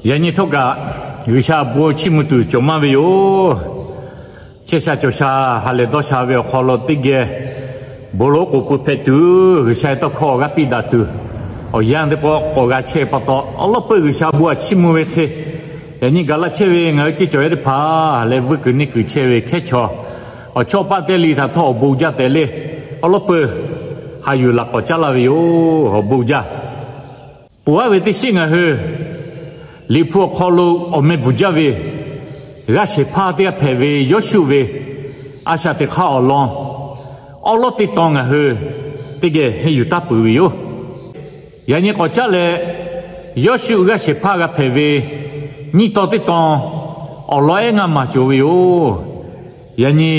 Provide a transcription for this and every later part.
Yaꞈ nyi htawˇ kaꞈ G'uiˬsha bon chiˇ mvuh tuˬ cawˬ maˇ ve yoˬ. Chehˇ sha cawˬ sha ha lehˬ dawˇ sha ve awˬ hk'aw lo teˇ geh bon lo k'oˍ pui hpehꞈ tuˬ, G'uiˬsha ve tawˇ hkawˇ awˬ g'aˇ piˇ daꞈ tuˬ, awˬ yanˇ teˇ pawˆ k'awꞈ g'a chehˇ ve pa taw, awˬ lawˉ peuˇ G'uiˬsha bon htaꞈ chiˇ mvuh ve hk'e, yaꞈ nyi gaˬ la chehˇ ve ngaˬ hui ceˇ cawˬ yaˇ teˇ hpaˍ leh vuiˇ kuiˬ neˇ kuiˬ chehˇ ve hkehˉ chaw, awˬ chawˇ paˆ teˇ li htaꞈ htawˇ awˬ bon jaˇ tehꞈ le, awˬ lawˉ peuˇ haꞈ yuˬ laˬ k'awꞈ caˉ laˇ ve yoˬ. Awˬ bon jaˇ. Ponˬ haˉ ve teˇ shiˉ ngaˬ hui Liꞈ hpu awˬ hk'aw lo awˬ meh bvuhˬ jaˇ ve g'aˇ shehˍ hpaˇ teˇ g'aˇ hpehꞈ ve Yawˇshuˆ ve a shaꞈ teꞈ hk'aˇ awˬ lawn awˉ lawˉ teˇ tawn ngaˬ hui teˇ geh henˇ yuˬ taˇ peuˬ ve yoˬ. Yaꞈ nyi k'awꞈ caˉ leh, Yawˇshuˆ g'aˇ shehˍ hpaˇ g'a hpehꞈ ve nyiˇ tawn teˇ tawn awˬ lawn ehˉ ngaˇ maˬ cawˬ ve yoˬ. Yaꞈ nyi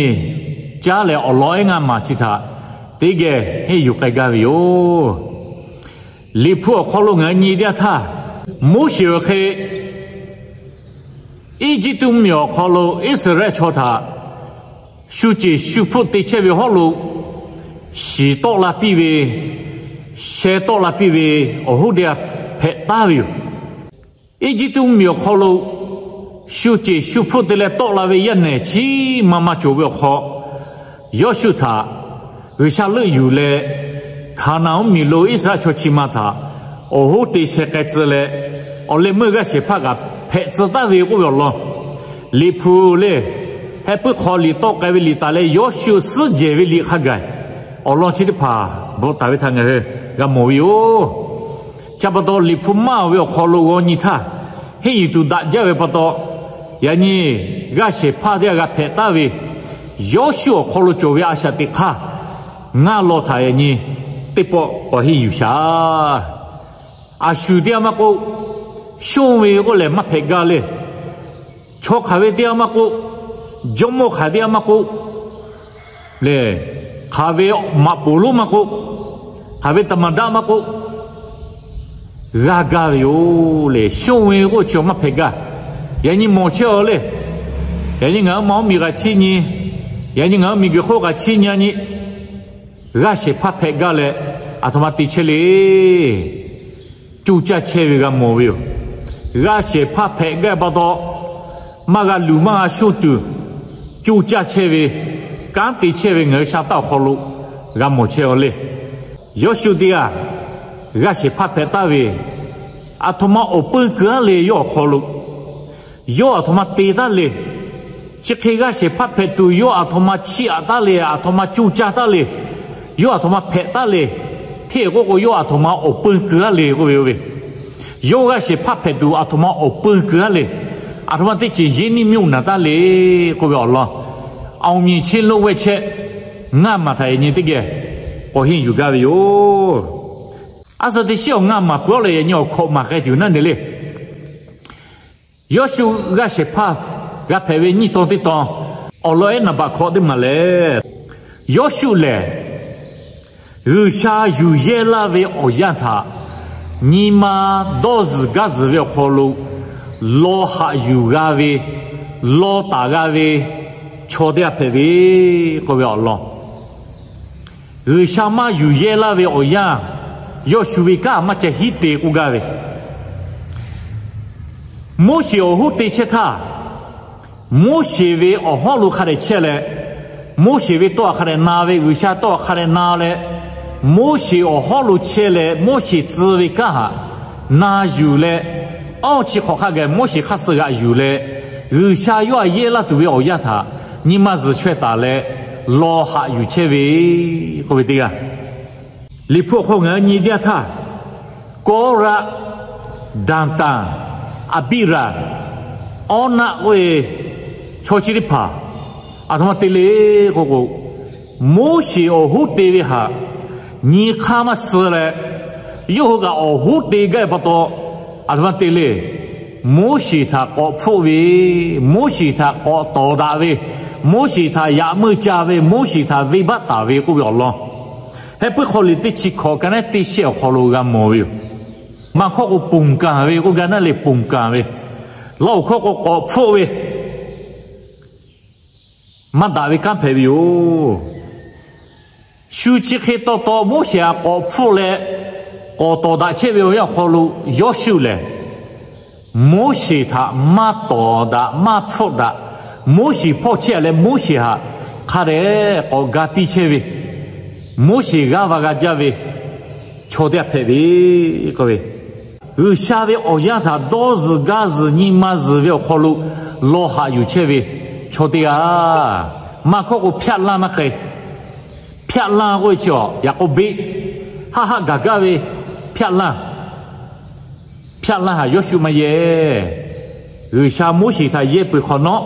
caˉ leh awˬ lawn ehˉ ngaˇ maˬ chi htaꞈ teˇ geh henˇ yuˬ k'ai gaˇ ve yoˬ. Liꞈ hpu awˬ hk'aw lo ngaˬ hui nyi teˇ yanˇ htaˇ, Moˉseˍ awˬ hk'e Eˇjiˇtuꞈ mvuhˇmiˬ awˬ hk'aw lo Iˉsaˍreˍlaˆ chaw htaꞈ shu ceˬ shu hpfuhˆ te chehˇ ve hawˉ lo shiˍ tawˆ la piˇ ve, sheh tawˆ la piˇ ve awˬ hoˉ teˇ g'aˇ hpehꞈ taˍ ve yoˬ. Eˇjiˇtuꞈ mvuhˇmiˬ awˬ hk'aw lo shu ceˬ shu hpfuhˆ te leh tawˆ la ve yaˇ nehˬ chiˉ ma ma cawˬ ve awˬ hk'aw, Yawˇshuˆ htaꞈ G'uiˬsha leuˆ yuˬ leh, Hkaˍnanˍ mvuhˇmiˬ lo Iˉsaˍreˍlaˆ chaw chi ma htaꞈ awˬ hoˉ te sheh k'ai tcuh leh, awˬ leh meuˇ g'aˇ shehˍ hpaˇ kaꞈ hpehꞈ tcuh taˍ ve k'oˆ ve awˬ lawn, Liꞈ hpu le, heh puiˉ hk'aw liꞈ tawˆ k'ai ve liꞈ taˍ leh Yawˇshuˆ suhˉ jehˬ ve liꞈ hk'a gaˬ awˬ lawn chi teˇ hpaˍ bvuhꞈ taˍ ve htaꞈ ngaˬ hui g'a mawˬ ve yoˬ. Chi pa taw Liꞈ hpu maˇ ve awˬ hk'aw lo g'aw nyi htaˇ, henˇ yuˬ tuˬ daꞈ jaˇ ve pa taw, yaꞈ nyi g'aˇ shehˍ hpaˇ teˇ g'aˇ g'a hpehꞈ taˍ ve Yawˇshuˆ awˬ hk'aw lo cawˬ ve a shaꞈ teꞈ hk'aˇ ngaˇ law htaꞈ yaꞈ nyi teˇ pawˆ k'awꞈ henˇ yuˬ shaˍ. A shu teˇ g'aˇ maˇ k'oˆ, shonˇ ve k'oˆ lehˬ maˇ hpehꞈ gaˇ le. Chaw hk'aˬ ve teˇ g'aˇ maˇ k'oˆ, jawˇmawˇ hk'aˬ teˇ g'aˇ maˇ k'oˆ le, hk'aˬ ve maꞈ poˍ lonˉ maˇ k'oˆ, hk'aˬ ve taˍ maˍ daˆ maˇ k'oˆ, g'a gaˇ ve yoˬ le. Shonˇ ve k'oˆ chi maˇ hpehꞈ gaˇ. Yaꞈ nyi mawˬ chehˇ a le. Yaꞈ nyi ngaˬ hui ma oˇ miˬ g'a chiˇ nyi, yaꞈ nyi ngaˬ hui miˬguiˬ hk'oˆ g'a chiˇ nyi a nyi, g'aˇ shehˍ hpaˇ hpehꞈ gaˇ leh, aˬ htoꞈ ma te chehˇ le. Coˇ caˇ chehˇ ve g'a mawˬ ve yoˬ. G'aˇ shehˍ hpaˇ hpehꞈ gaˇ pa taw, maˇ g'a luˬ maˇ g'a shonˇ tuˬ, coˇ caˇ chehˇ ve, kanˉ te chehˇ ve ngaˬ hui sha taˇ awˬ hk'aw lo g'a mawˬ chehˇ a le. Yawˇshuˆ teˇ g'aˇ g'aˇ shehˍ hpaˇ hpehꞈ taˍ ve, aˬ htoꞈ ma awˬ peu kuiˬ aˉ le yawˇ awˬ hk'aw lo, yawˇ aˬ htoꞈ ma te taˍ le. Chi hk'e g'aˇ shehˍ hpaˇ hpehꞈ tuˬ yawˇ aˬ htoꞈ ma chiˇ aꞈ taˍ le, aˬ htoꞈ ma coˇ caˇ taˍ le, yawˇ aˬ htoꞈ ma hpehꞈ taˍ le, hteˇ k'oˆ k'o yawˇ aˬ htoꞈ ma awˬ peu kuiˬ aˉ le k'oˆ ve yoˬ ve. Yawˇ g'aˇ shehˍ hpaˇ hpehꞈ tuˬ aˬ htoꞈ ma awˬ peu kuiˬ aˉ le, aˬ htoꞈ ma teˇ ceuˬ yeˇ niˇ miˇ oˇ naˍ taˍ le k'oˆ ve awˬ lawn, awˬ nyi chi lo ve chehˇ ngaˇ maˬ htaꞈ yaꞈ nyi teˇ geh k'awꞈ henˇ yuˬ gaˇ ve yoˬ. A suh teˇ shiˉ awˬ ngaˇ maˬ peuˬ leh yaꞈ nyi awˬ hkawꞈ maˬ k'ai tuˬ naˉ ne le. Yawˇshuˆ g'aˇ shehˍ hpaˇ g'a hpehꞈ ve nyiˇ tawn teˇ tawn awˬ lawn ehˉ naˍ baꞈ hkawꞈ teˇ maˬ lehˬ, Yawˇshuˆ lehˬ G'uiˬsha yuˬ yehˇ laˇ ve awˬ yanˇ htaꞈ nyi ma dawˇ zuhˬ gaˇ zuhˬ ve awˬ hk'aw lo law haꞈ yuˬ g'a ve, law taˍ g'a ve chaw teˇ g'aˇ hpehꞈ ve k'oˆ ve awˬ lawn, G'uiˬsha maˇ yuˬ yehˇ laˇ ve awˬ yanˇ, Yawˇshuˆ ve kanˉ maˇ ca hiˉ te k'oˆ gaˇ ve. Moˉseˍ awˬ hoˉ te chehˇ htaˇ, Moˉseˍ ve awˬ hawˉ lo hk'a dehꞈ chehˇ leh, Moˉseˍ ve tawˇ hk'a dehꞈ na ve, G'uiˬsha tawˇ hk'a dehꞈ na leh, Moˉseˍ awˬ hawˉ lo chehˇ leh Moˉseˍ tcuh ve kanˉ htaꞈ na yuˬ leh, awˇ chi hk'awꞈ hk'a gaˬ Moˉseˍ hk'aˇ suh g'aꞈ yuˬ leh, G'uiˬsha yawˇ htaꞈ yehˇ laˇ tuˬ ve awˬ yanˇ htaꞈ nyi ma zuhˬ chaweh taˍ leh law haꞈ yuˬ chehˇ ve k'oˆ ve teˇ g'aˇ. Liꞈ hpu awˬ hk'aw ngaˬ hui nyi teˇ yanˇ htaˇ, Kawˇraˆ, Daˍtanˍ, Aˍbiˇraˍ, Awˇnaˆ k'oˆ ve chaw chi teˇ hpaˍ aˬ htoꞈ ma te le k'oˆ k'o, Moˉseˍ awˬ hoˉ te ve htaꞈ nyi hk'aˇ maˇ suh leh, yawˇ hui kaꞈ awˬ hoˉ te gaˇ ve pa taw, aˬ htoꞈ ma te le. Moˉseˍ htaꞈ k'awꞈ hpfuhˆ ve, Moˉseˍ htaꞈ k'awꞈ tawˍ daꞈ ve, Moˉseˍ htaꞈ yaꞈ meuˇ ca ve, Moˉseˍ htaꞈ venˇbaˆ taˍ ve k'oˆ ve awˬ lawn, Heh puiˉ hk'aw liꞈ teˇ chi hkawꞈ ka naˉ teˇ shehˆ awˬ hk'aw lo g'a mawˬ ve yoˬ. Maˇ hkawˇ k'o ponˬ kanˍ ve k'oˆ ga naˉ le, ponˬ kanˍ ve, laˇ oˬ hkawˇ k'o k'awꞈ hpfuhˆ ve, maˇ daꞈ ve kanˉ hpehꞈ ve yoˬ. Shu chi hk'e taw taw Moˉseˍ htaꞈ k'awꞈ hpfuhˆ leh k'awꞈ tawˍ daꞈ chehˇ ve awˬ yanˇ awˬ hk'aw lo Yawˇshuˆ lehˬ, Moˉseˍ htaꞈ maˇ tawˍ daꞈ maˇ hpfuhˆ daꞈ. Moˉseˍ hpawˇ chehˇ leh Moˉseˍ htaꞈ hk'a dehꞈ k'awꞈ ga piˇ chehˇ ve, Moˉseˍ g'aˇ va g'a jaˇ ve chaw teˇ g'aˇ hpehꞈ ve k'oˆ ve, G'uiˬsha ve awˬ yanˇ htaꞈ dawˇ zuhˬ gaˇ zuhˬ nyi ma zuhˬ ve awˬ hk'aw lo lawˬ haꞈ yuˬ chehˇ ve chaw teˇ g'aˇ. Maˇ hkawˇ k'o, hpyaˆ lanˇ maˇ k'ai. Hpyaˆ lanˇ k'oˆ ve chi a yaꞈ k'aw beˆ, haˆ haˆ gaˬ gaˇ ve hpyaˆ lanˇ. Hpyaˆ lanˇ htaꞈ Yawˇshuˆ maˇ yehˇ. G'uiˬsha Moˉseˍ htaꞈ yehˇ peuˬ hk'awꞈ nawˉ,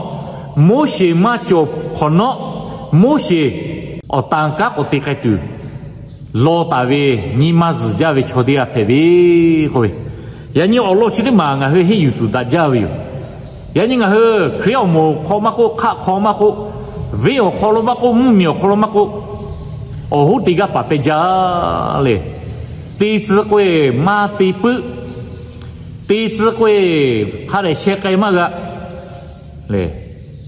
Moˉseˍ maˇ cawˬ hk'awꞈ nawˉ, Moˉseˍ awˬ tan kanˉ k'awꞈ te k'ai tuˬ, lawˬ taˍ ve nyi ma zuhˬ jaˇ ve chaw teˇ g'aˇ hpehꞈ ve k'oˆ ve, yaꞈ nyi awˬ lawn chi teˇ maˬ ngaˬ hui henˇ yuˬ tuˬ daꞈ jaˇ ve yoˬ. Yaꞈ nyi ngaˬ hui Hkriꞈyaˇ awˬ moˍ hk'aw maˇ k'oˆ, hk'aˆ hk'aw maˇ k'oˆ, venˇ awˬ hk'aw lo maˇ k'oˆ, mvuhˇmiˬ awˬ hk'aw lo maˇ k'oˆ, awˬ hoˉ te gaˇ paˍ peh jaˇ le. Te tcuh k'oˆ-e maˇ te puiˉ. Te tcuh k'oˆ-e hk'a dehꞈ sheh k'ai maˇ g'a le.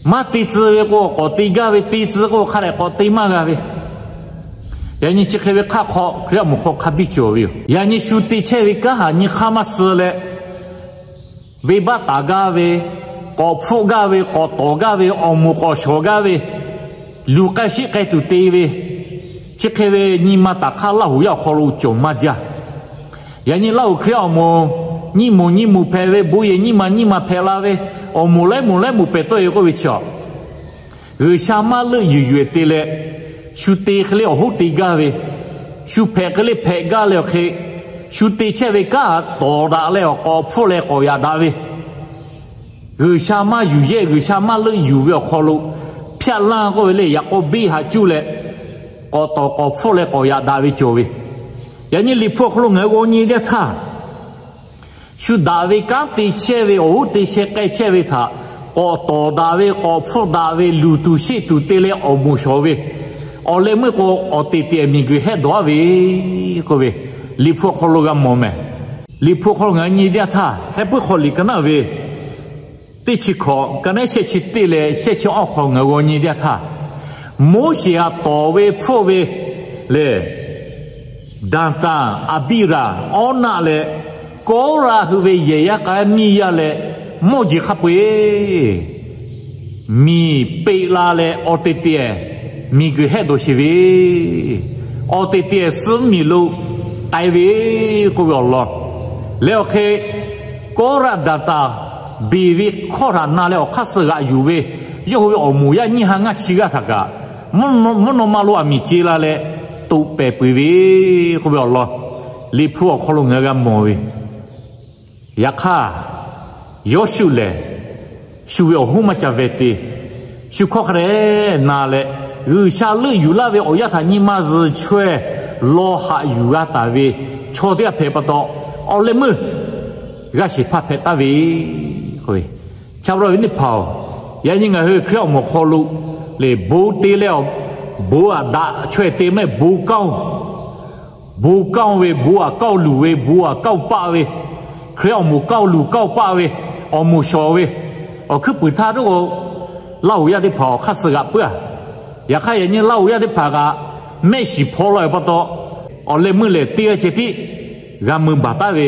Maˇ te tcuh ve k'o k'awꞈ te gaˇ ve, te tcuh k'o hk'a dehꞈ k'awꞈ te maˇ g'a ve. Yaꞈ nyi chi hk'e ve hk'aˆ hk'aw Hkriꞈyaˇ moˍ hk'aw hk'a biˇ cawˬ ve yoˬ. Yaꞈ nyi shu te chehˇ ve kanˉ htaꞈ nyi hk'aˇ maˇ suh leh, venˇbaˆ taˍ gaˇ ve, k'awꞈ hpfuhˆ gaˇ ve, k'awꞈ tawˍ gaˇ ve, awˬ moˍ k'awꞈ shawˍ gaˇ ve, luˬ k'ai sheˆ k'ai tuˬ te ve, chi hk'e ve nyi ma taˍ hk'aˇ Laˇhuˍ yaˇ awˬ hk'aw lo cawˬ maˇ jaˇ. Yaꞈ nyi Laˇhuˍ Hkriꞈyaˇ awˬ moˍ nyiˇ moˍ nyiˇ moˍ hpehꞈ ve, bon yehˬ nyiˇ ma nyiˇ ma hpehꞈ la ve, awˬ moˍ laiˉ moˍ laiˉ moˍ pehˍ tawˆ-e k'oˆ ve chi a G'uiˬsha maˇ leuˆ yuˬ yuˬ-e te leh, shu te hk'e le awˬ hoˉ te gaˇ ve, shu hpehꞈ hk'e le hpehꞈ gaˇ leh awˬ hk'e, shu te chehˇ ve kanˉ tawˍ daꞈ leh awˬ k'awꞈ hpfuhˆ leh k'awꞈ yaꞈ daꞈ ve, G'uiˬsha maˇ yuˬ yehˇ, G'uiˬsha maˇ leuˆ yuˬ ve awˬ hk'aw lo hpyaˆ lanˇ k'oˆ ve le yaꞈ k'aw beˆ haꞈ cuˇ leh, k'awꞈ tawˍ k'awꞈ hpfuhˆ leh k'awꞈ yaꞈ daꞈ ve cawˬ ve. Yaꞈ nyi Liꞈ hpu awˬ hk'aw lo ngaˬ hui g'aw nyi teˇ yanˇ htaˇ, shu daꞈ ve kanˉ te chehˇ ve, awˬ hoˉ te sheh k'ai chehˇ ve htaꞈ k'awꞈ tawˍ daꞈ ve, k'awꞈ hpfuhˆ daꞈ ve, luˬ tuˬ sheˆ tuˬ te leh awˬ moˍ shawˍ ve, awˬ leh meuˇ k'o awˬ teꞈ teꞈ miˬguiˬ hehˆ dawˬ-aˉ ve k'oˆ ve, Liꞈ hpu awˬ hk'aw lo g'a mawˬ mehˍ. Liꞈ hpu awˬ hk'aw lo ngaˬ hui nyi teˇ yanˇ htaˇ, Heh puiˉ hk'aw liꞈ ka naˉ ve teˇ chi hkawꞈ, ka naˉ shehˆ chi teˇ leh shehˆ chi awˇ hk'aw ngaˬ hui g'aw nyi teˇ yanˇ htaˇ, Moˉseˍ htaꞈ tawˍ ve hpfuhˆ ve lehˬ, Daˍtanˍ, Aˍbiˇraˍ, Awˇnaˆ leh Kawˇraˆ hui ve yehˬ yaˇ k'a miˇ yaˇ leh mawˇ jeˬ hk'a peu-eˬ miˬ peꞈ la leh awˬ teꞈ teꞈ miˬguiˬ hehˆ dawˬ sheˍ ve, awˬ teꞈ teꞈ suh mvuhˇmiˬ lo k'ai ve k'oˆ ve awˬ lawn leh awˬ hk'e, Kawˇraˆ Daˍtanˍ beˬ ve hkawˇ htaꞈ na leh awˬ hk'aˇ suh g'aꞈ yuˬ ve, yawˇ hui ve awˬ moˍ yaˇ nyiˇ ha ngaˇ chi g'aˇ htaꞈ kaꞈ mvuhˇ naw ma lo aˬ miˍ ce la leh toꞈ pehˍ peuˬ ve k'oˆ ve awˬ lawn Liꞈ hpu awˬ hk'aw lo ngaˬ hui g'a mawˬ ve. Yaꞈ hk'aˇ, Yawˇshuˆ lehˬ shu ve awˬ hoˉ maˇ ca veh te. Shu hkawˇ hk'a dehꞈ na leh, G'uiˬsha leuˆ yuˬ laˇ ve awˬ yanˇ htaꞈ nyi ma zuhˬ chaweh lawˬ haꞈ yuˬ g'a taˍ ve chaw teˇ g'aˇ hpehꞈ pa taw, awˬ leh meuˇ g'aˇ shehˍ hpaˇ hpehꞈ taˍ ve k'o, Cha pa taw ve teˇ hpaˍ-oˬ, yaꞈ nyi ngaˬ hui Hkriꞈ awˬ moˍ hk'aw lo lehˬ, bon te leh, bon aꞈ daꞈ chaweh te mehˆ bon kaˇ-oˬ. Bon kaˇ-oˬ ve, bon aꞈ kaˇ-oˬ luˬ ve, bon aꞈ kaˇ-oˬ paˆ ve, Hkriꞈ awˬ moˍ kaˇ-oˬ luˬ kaˇ-oˬ paˆ ve, awˬ moˍ shawˍ ve, awˬ hkuiˉ puiˍ htaˇ teˇ k'o, Laˇhuˍ yaˇ teˇ hpaˍ awˬ hk'aˇ suh g'aꞈ puiˉ-a. Yaꞈ hk'aˇ, yaꞈ nyi Laˇhuˍ yaˇ teˇ hpaˍ kaꞈ mehˆ shiˍ hpaw la ve pa taw, awˬ leh meuˇ lehˬ teˇ g'aˇ ceh tiˉ g'a mui baˬ taˉ ve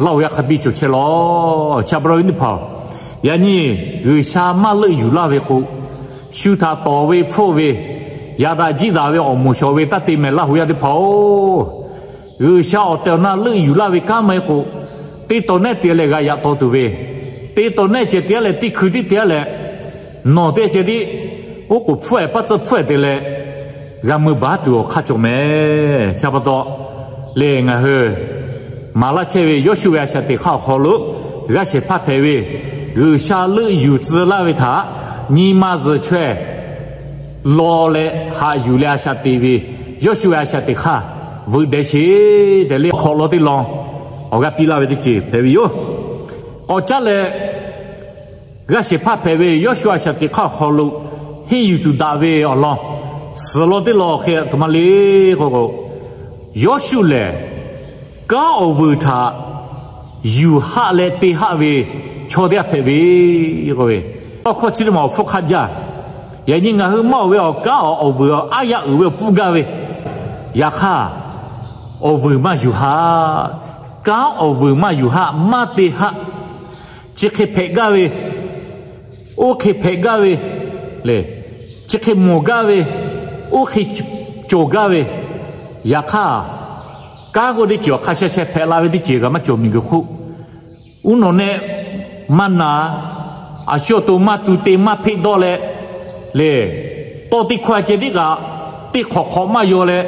Laˇhuˍ yaˇ hk'a biˇ cawˬ chehˇ lawˬ. Cha pa taw ve teˇ hpaˍ-oˬ, yaꞈ nyi G'uiˬsha maˇ leuˆ yuˬ laˇ ve k'o, shu htaꞈ tawˍ ve hpfuhˆ ve, yaꞈ daꞈ jiˇ daꞈ ve awˬ moˍ shawˍ ve taˇ te mehˍ Laˇhuˍ yaˇ teˇ hpaˍ-oˬ. G'uiˬsha awˬ tehˬ awˬ na leuˆ yuˬ laˇ ve kanˉ maˇ heˆ k'o, teˇ taw nehˆ te leh g'a yaꞈ taw tuˬ ve, teˇ taw nehˆ ceh te-a leh teˇ hkui tiˉ te-a leh, nawˬ teˇ ceh tiˉ oˉ k'oˍ hpfuhˆ-e paˇ tcuhˇ hpfuhˆ-e te leh g'a mui baˬ tuˬ awˬ hk'aˇ cawˬ mehˍ. Cha pa taw lehˬ, ngaˬ hui maˍ laˇ chehˇ ve Yawˇshuˆ ve a shaꞈ teꞈ hk'aˇ awˬ hk'aw lo g'aˇ shehˍ hpaˇ hpehꞈ ve, G'uiˬsha leuˆ yuˬ tcuh laˇ ve htaꞈ nyi ma zuhˬ chaweh law leh haꞈ yuˬ leh a shaꞈ teꞈ ve Yawˇshuˆ ve a shaꞈ teꞈ hk'aˇ veuꞈ deh sheˍ tehꞈ le hk'awꞈ law teˇ lawn awˬ g'aˇ piˇ laˇ ve teˇ ceuˬ hpehꞈ ve yoˬ. K'awꞈ caˉ leh, g'aˇ shehˍ hpaˇ hpehꞈ ve Yawˇshuˆ a shaꞈ teꞈ hk'aˇ awˬ hk'aw lo henˇ yuˬ tuˬ daꞈ ve awˬ lawn suhˍ law teˇ lawn hk'e a htoꞈ ma le k'o, Yawˇshuˆ lehˬ kanˉ awˬ vuiˬ htaꞈ yuˬ haˆ leh te haˆ ve chaw teˇ g'aˇ hpehꞈ ve k'o ve, tawˇ hkawˇ chi teˇ maˬ awˬ hpfuhˇ hk'aˆ jaˇ. Yaꞈ nyi ngaˬ hui maˇ oˬ ve awˬ kanˉ awˬ vuiˬ aˬ aˉ yaˇ uiˍ ve awˬ pfuhˇ gaˇ ve, yaꞈ hk'aˇ awˬ vuiˬ maˇ yuˬ haˆ, kanˉ awˬ vuiˬ maˇ yuˬ haˆ, maˇ te haˆ. chi hk'e hpehꞈ gaˇ ve, oˇ hk'e hpehꞈ gaˇ ve le, chi hk'e mawˬ gaˇ ve, oˇ hk'e cawˬ gaˇ ve, yaꞈ hk'aˇ, kanˉ k'oˆ teˇ ceuˬ awˬ hk'a sheh sheh hpehꞈ la ve teˇ ceuˬ kaꞈ maˇ cawˬ miˬguiˬ hk'oˆ. Uˉ nawˬ nehˆ maˇ na, a shu awˬ to maˇ tu te maˇ hpeˆ dawˇ leh, le, tawˇ teˇ hkawˇ a ceh tiˉ kaꞈ teˇ hk'awꞈ hk'awꞈ maˇ yaw leh,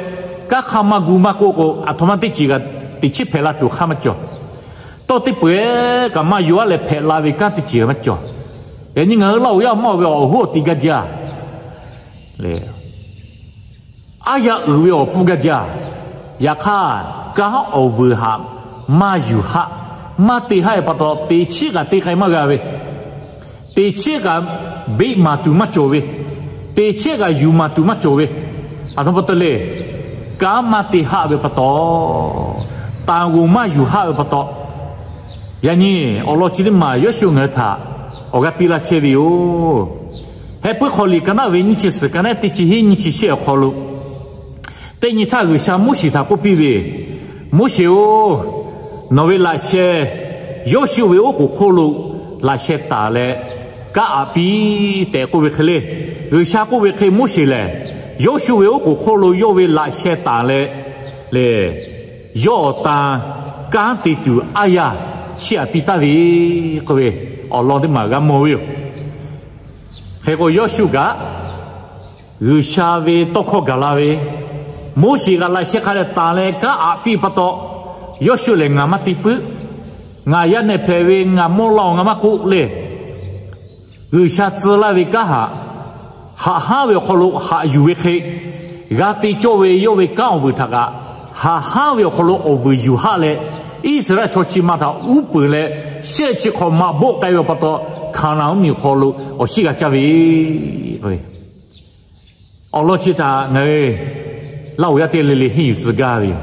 kanˉ hk'aˇ maˇ gu maˇ k'oˆ k'o, aˬ htoꞈ ma teˇ ceuˬ kaꞈ teꞈ chiˉ hpehꞈ la tuˬ hk'aˇ maˇ cawˬ. Tawˇ teˇ peuˬ kaꞈ maˇ yaw a leh hpehꞈ la ve kanˉ teˇ ceuˬ maˇ cawˬ. Yaꞈ nyi ngaˬ hui Laˇ huˍ yaˇ maˇ oˬ ve awˬ hoˉ awˬ te gaˇ jaˇ le. Aˉ yaˇ uiˍ ve awˬ pfuhˇ gaˇ jaˇ. Yaꞈ hk'aˇ, kanˉ awˬ vuiˬ htaꞈ maˇ yuˬ haˆ, maˇ te haˆ ve pa taw, teꞈ chiˉ kaꞈ te k'ai maˇ g'a ve, teꞈ chiˉ kaꞈ beˆ maˍ tuˬ maˇ cawˬ ve, teꞈ chiˉ kaꞈ yuˬ maˍ tuˬ maˇ cawˬ ve, aˬ htoꞈ ma pa taw le. Kanˉ maˇ te haˆ ve pa taw, taˍ g'oˍ maˇ yuˬ haˆ ve pa taw, yaꞈ nyi awˬ lawn chi teˇ maˬ Yoˇsuˆ ngaˬ hui htaꞈ awˬ g'aˇ piˇ laˇ chehˇ ve yoˬ. Heh puiˉ hk'aw liꞈ ka naˆ ve nyiˇ chi suhˍ ka naˆ teˇ chi hiˉ nyiˇ chi shehˆ awˬ hk'aw lo, teˇ nyi htaˇ G'uiˬsha Moˉseˍ htaꞈ k'oˆ piˇ ve, Moˉseˍ-oˬ, nawˬ ve laꞈ sheh Yoˇsuˆ ve oˉ k'oˍ hk'oˆ lo laꞈ sheh taˍ leh kanˉ aꞈ piˇ tehꞈ k'oˆ ve hk'e le. G'uiˬsha k'oˆ ve hk'e Moˉseˍ lehˬ, Yoˇsuˆ ve oˉ k'oˍ hk'oˆ lo yawˇ ve laꞈ sheh taˍ leh le, yawˇ awˬ tan kanˉ te tuˬ aˉ yaˇ chiˇ aꞈ piˇ taˍ ve k'oˆ ve awˬ lawn teˇ maˬ g'a mawˬ ve yoˬ. Hk'e k'o Yoˇsuˆ kaꞈ G'uiˬsha ve tawˇ hkawˇ gaˬ la ve, Moˉseˍ kaꞈ laꞈ sheh hk'a dehꞈ taˍ leh kanˉ aꞈ piˇ pa taw, Yoˇsuˆ lehˬ ngaˬ maˇ te puiˉ, ngaˬ yaˇ nehˬ hpehꞈ ve ngaˬ mawˇ laˇ-oˬ ngaˬ maˇ k'oˆ le. G'uiˬsha tcuh laˇ ve kanˉ htaꞈ haꞈ hanˉ ve awˬ hk'aw lo haꞈ yuˬ ve hk'e, g'a te cawˇ ve yawˇ ve kanˉ awˬ vuiˬ htaꞈ kaꞈ haꞈ hanˉ ve awˬ hk'aw lo awˬ vuiˬ yuˬ haˆ leh, Iˉsaˍreˍlaˆ chaw chi ma htaꞈ uˉ peunˍ leh, shehˆ chi hk'awꞈ maꞈ bawˆ k'ai ve awˬ pa taw, Hkaˍnanˍ mvuhˇmiˬ awˬ hk'aw lo awˬ shiˉ g'a caˇ ve Awˬ lawn chi htaꞈ ngaˬ hui Laˇ huˍ yaˇ teˇ le le henˇ yuˬ tcuh gaˇ ve yoˬ.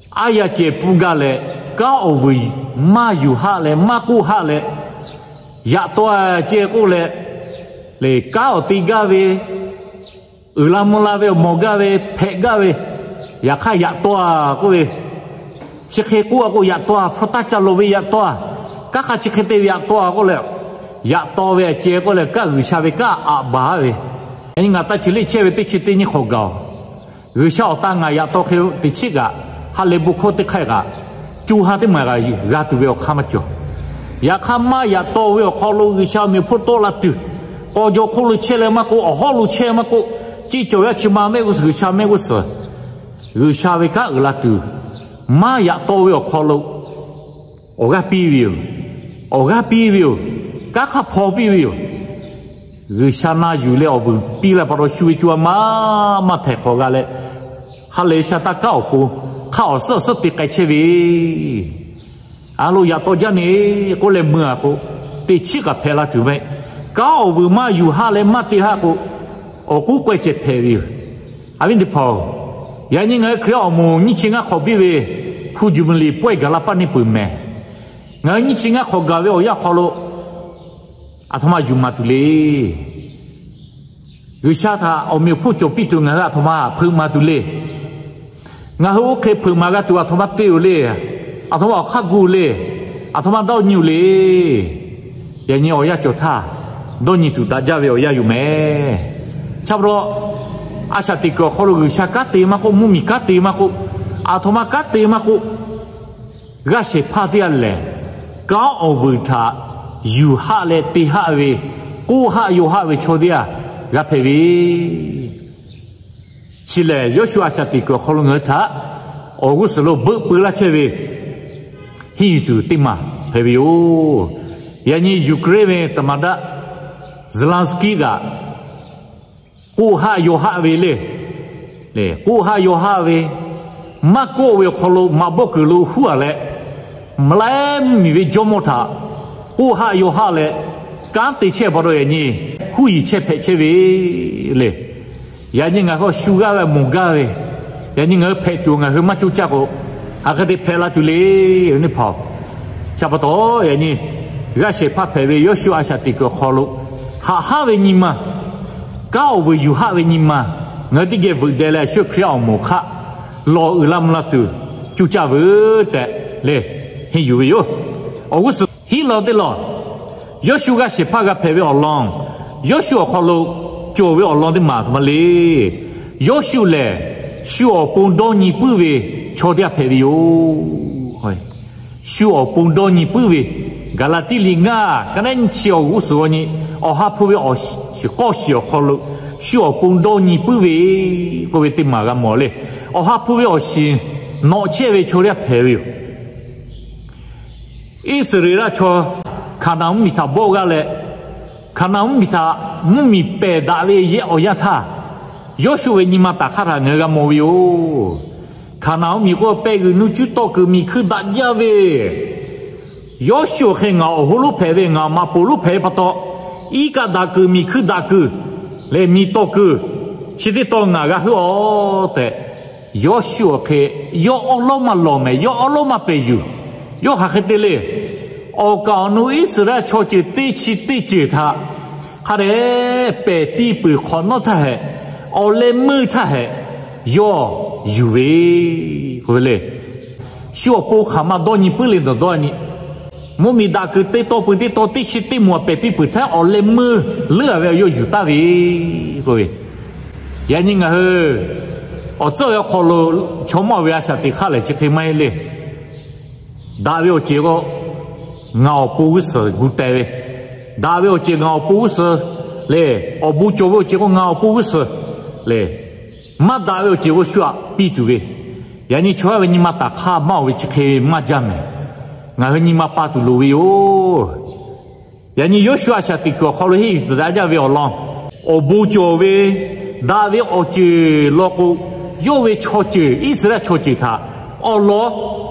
Aˉ yaˇ ceh pfuhˇ gaˇ leh, kanˉ awˬ vuiˬ maˇ yuˬ haˆ leh maˇ k'oˆ haˆ leh, yaꞈ taw ceh k'oˆ leh, le kanˉ awˬ te gaˇ ve, uiˍ la mvuh la ve awˬ mawˬ gaˇ ve hpehꞈ gaˇ ve, yaꞈ hk'aˇ yaꞈ taw k'oˆ ve, chi hk'e k'oˆ a k'o yaꞈ taw, hpu taˇ ca loˍ ve yaꞈ taw, kanˉ hk'a chi hk'e te ve yaꞈ taw k'oˆ leh, yaꞈ taw ve a ceh k'oˆ leh kanˉ G'uiˬsha ve kanˉ aꞈ baˬ ve. Yaꞈ nyi ngaˬ taˇ chi leˇ chehˇ ve teˇ chi teˇ nyiˇ hk'awꞈ gaˬ-oˬ, G'uiˬsha awˬ tan ngaˬ yaꞈ taw hk'e teꞈ chiˉ kaꞈ, ha lehˬ bon hkawˇ teˇ hk'aˇ kaꞈ, co ha teˇ maˬ kaꞈ g'a tuˬ ve awˬ hk'aˇ maˇ cawˬ. Yaꞈ hk'aˇ maˇ yaꞈ taw ve awˬ hk'aw lo G'uiˬsha awˬ meꞈ awˬ hponˇ tawˆ la tuˬ, k'aw jaw hk'oˆ lo chehˇ leh maˇ k'oˆ, awˬ hawˉ lo chehˇ maˇ k'oˆ, ceˇ cawˬ yaˇ chi ma mehˆ g'uˇ suhˍ, G'uiˬsha mehˆ g'uˇ suhˍ, G'uiˬsha ve kanˉ uiˍ la tuˬ, maˇ yaꞈ taw ve awˬ hk'aw lo awˬ g'aˇ piˇ ve yoˬ. Awˬ g'aˇ piˇ ve yoˬ. Kanˉ hk'aˇ hpaw piˇ ve yoˬ. G'uiˬsha na yuˬ leh awˬ vuiˬ piˇ la pa taw shu ve co ha maˇ maˇ htaiˍ hk'awꞈ g'a leh, ha lehˬ sha taˇ kanˉ awˬ pon hk'aˇ awˬ suhˉ awˬ suhˉ te k'ai chehˇ ve, a lo yaꞈ taw jaˇ ne k'oˆ leh meuˇ a k'o, teꞈ chiˉ kaꞈ hpehꞈ la tuˬ ve, kanˉ awˬ vuiˬ maˇ yuˬ haˆ leh maˇ te haˆ k'o, awˬ k'uˉ k'awehˇ ceh hpehꞈ ve yoˬ. Awˬ viˉ teˇ hpaˍ-oˬ, yaꞈ nyi ngaˬ hui Hkriꞈ awˬ moˍ nyiˇ chi ngaˇ hk'awꞈ biˇ ve hpu jubilee pawehˇ gaˬ la paˇ neˇ peuˬ mehˍ. Ngaˬ hui nyiˇ chi ngaˇ hk'awꞈ gaˬ ve awˬ yanˇ hk'aw lo, aˬ htoꞈ ma yuˬ maˍ tuˬ le. G'uiˬsha htaꞈ awˬ meꞈ awˬ hponˇ cawˬ piˇ tuˬ ngaˬ hui aˬ htoꞈ ma hpeuꞈ maˍ tuˬ le. Ngaˬ hui oˇ hk'e hpeuꞈ maˍ g'a tuˬ aˬ htoꞈ ma te-oˬ le. Aˬ htoꞈ ma awˬ hk'aˇ gu le. Aˬ htoꞈ ma dawˇ nyi-oˬ le. Yaꞈ nyi awˬ yanˇ cawˬ htaˇ, dawˇ nyi tuˬ daꞈ jaˇ ve awˬ yanˇ yoˬ mehˍ. Cha pa taw, a shaꞈ teꞈ kuiˬ awˬ hk'aw lo G'uiˬsha kanˉ te maˇ k'oˆ, mvuhˇmiˬ kanˉ te maˇ k'oˆ, aˬ htoꞈ ma kanˉ te maˇ k'oˆ, g'aˇ shehˍ hpaˇ teˇ g'aˇ lehˬ, kanˉ awˬ vuiˬ htaꞈ yuˬ haˆ leh te haˆ ve, k'oˆ haˆ yaw haˆ ve chaw teˇ g'aˇ g'a hpehꞈ ve. Chi lehˬ, Yoˇshuˆ a shaꞈ teꞈ kuiˬ awˬ hk'aw lo ngaˬ hui htaꞈ awˬ g'uˇ suhˍ lo beuꞈ peu laˇ chehˇ ve henˇ yuˬ tuˬ teˇ maˬ hpehꞈ ve yoˬ. Yaꞈ nyi Ukraine ve သမ္မတ Zelenskyy kaꞈ, k'oˆ haˆ yaw haˆ ve le, k'oˆ haˆ yaw haˆ ve, maˇ kawˆ ve awˬ hk'aw lo maꞈ bawˆ kuiˬ lo huˉ a leh, mvuhˇ laiˉ mvuhˇmiˬ ve jawˇmawˇ htaꞈ k'oˆ haˆ yaw haˆ leh kanˉ te chehˇ pa taw, yaꞈ nyi huˉ yiˍ chehˇ hpehꞈ chehˇ ve le. Yaꞈ nyi ngaˬ hui shu g'aˇ ve mawˬ gaˇ ve, yaꞈ nyi ngaˬ hui hpehꞈ tuˬ ngaˬ hui maˇ coˇ caˇ k'o, hk'aˬ hk'e te hpehꞈ la tuˬ le. Awˬ viˉ teˇ hpaˍ-oˬ, chi pa taw yaꞈ nyi g'aˇ shehˍ hpaˇ hpehꞈ ve Yoˇshuˆ a shaꞈ teꞈ kuiˬ awˬ hk'aw lo, haꞈ haˉ ve nyi ma, kanˉ awˬ vuiˬ yuˬ haˆ ve nyi ma, ngaˬ hui teˇ geh veuꞈ deh leh a shu Hkriꞈ yaˇ awˬ moˍ hk'aˆ lawˬ uiˍ la mvuh la tuˬ coˇ caˇ veuˬ tehꞈ le, henˇ yuˬ ve yoˬ. Awˬ g'uˇ suhˍ hiˉ Teˇ lawn teˇ lawn, Yawˇshuˆ g'aˇ shehˍ hpaˇ g'a hpehꞈ ve awˬ lawn, Yawˇshuˆ awˬ hk'aw lo cawˬ ve awˬ lawn teˇ maˬ htaꞈ ma le. Yawˇshuˆ lehˬ, shu awˬ pon dawˇ nyi puiˉ ve chaw teˇ g'aˇ hpehꞈ ve yoˬ. Shu awˬ pon dawˇ nyi puiˉ ve, Gaˍlaˍtiˆ liꞈ ngaˇ ka neˉ nyiˇ chi awˬ g'uˇ suhˍ g'aw nyi, Awˬ ha hpu ve awˬ shiˍ k'awˇ shiˍ awˬ hk'aw lo shu awˬ pon dawˇ nyi puiˉ ve k'oˆ ve teˇ maˬ g'a mawˬ le. Awˬ ha hpu ve awˬ shiˍ nawꞈ chehˇ ve chaw teˇ g'aˇ hpehꞈ ve yoˬ. Iˉsaˍreˍlaˆ chaw Hkaˍnanˍ mvuhˇmiˬ htaꞈ bawˆ g'aˇ leh, Hkaˍnanˍ mvuhˇmiˬ htaꞈ mvuhˇmiˬ pehˬ daꞈ ve yehˬ awˬ yanˇ htaˇ, Yawˇshuˆ ve nyi ma taˍ hk'aˇ htaꞈ ngaˬ hui g'a mawˬ ve yoˬ. Hkaˍnanˍ mvuhˇmiˬ k'oˆ, pehˬ g'uiˬ nuˇ cuˉ tawˆ kuiˬ miˬ hkui daꞈ jaˇ ve, Yawˇshuˆ awˬ hk'e ngaˬ awˬ hoˉ lonˉ hpehꞈ ve, ngaˬ maꞈ poˍ lonˉ hpehꞈ ve pa taw, iˉ kaˆ daꞈ kuiˬ miˬ hkui daꞈ kuiˬ leh miˬ tawˍ kuiˬ chi teˇ tawn ngaˬ g'a heuˆ-aˬ tehꞈ, Yawˇshuˆ awˬ hk'e yawˇ awˉ lawˉ maˇ lawˬ mehˍ, yawˇ awˉ lawˉ maˇ pehˬ yuˬ. Yawˇ hk'aˬ hk'e te le. Awˬ kaˍ awˬ nu Iˉsaˍreˍlaˆ chaw ceuˬ teˇ chi teˇ ceuˬ htaꞈ hk'a dehꞈ pehˬ piˇ peuˬ hk'awꞈ nawˉ htaˇ hehꞈ, awˬ leh meuˇ htaˇ hehꞈ yawˇ yuˬ ve k'oˆ ve le. Shu awˬ pon hk'aˬ ma dawˇ nyi puiˉ le nawˬ dawˇ nyi. Mvuhˇmiˬ daꞈ kuiˬ teˇ tawn peuˬ teˇ tawn teˇ chi teˇ moˍ pehˬ piˇ peuˬ htaˇ awˬ leh meuˇ leuˉ-a ve yawˇ yuˬ taˍ ve k'oˆ ve. Yaꞈ nyi ngaˬ hui awˬ tcuhˉ ve awˬ hk'aw lo chaw mawˇ ve a shaꞈ teꞈ hk'aˇ lehˬ chi hk'e maˇ heˆ le. Daꞈ ve awˬ ceuˬ k'o, ngaˬ awˬ pon g'uˇ suhˍ gu teh ve, daꞈ ve awˬ ceuˬ ngaˬ awˬ pon g'uˇ suhˍ le, awˬ bon cawˬ ve awˬ ceuˬ k'o ngaˬ awˬ pon g'uˇ suhˍ le, maˇ daꞈ ve awˬ ceuˬ k'o shu htaꞈ piˇ tuˬ ve. Yaꞈ nyi chaw yaˇ ve nyi ma taˍ hk'aˇ maˇ oˬ ve chi hk'e maˇ jaˇ mehˍ. Ngaˬ hui nyi ma pa tuˬ loˍ ve yoˬ. Yaꞈ nyi Yawˇshuˆ a shaꞈ teꞈ kuiˬ awˬ hk'aw lo henˇ yuˬ tuˬ daꞈ jaˇ ve awˬ lawn, awˬ bon cawˬ ve, daꞈ ve awˬ ceuˬ law k'o, yawˇ ve chaw ceuˬ Iˉsaˍreˍlaˆ chaw ceuˬ htaꞈ awˬ lawn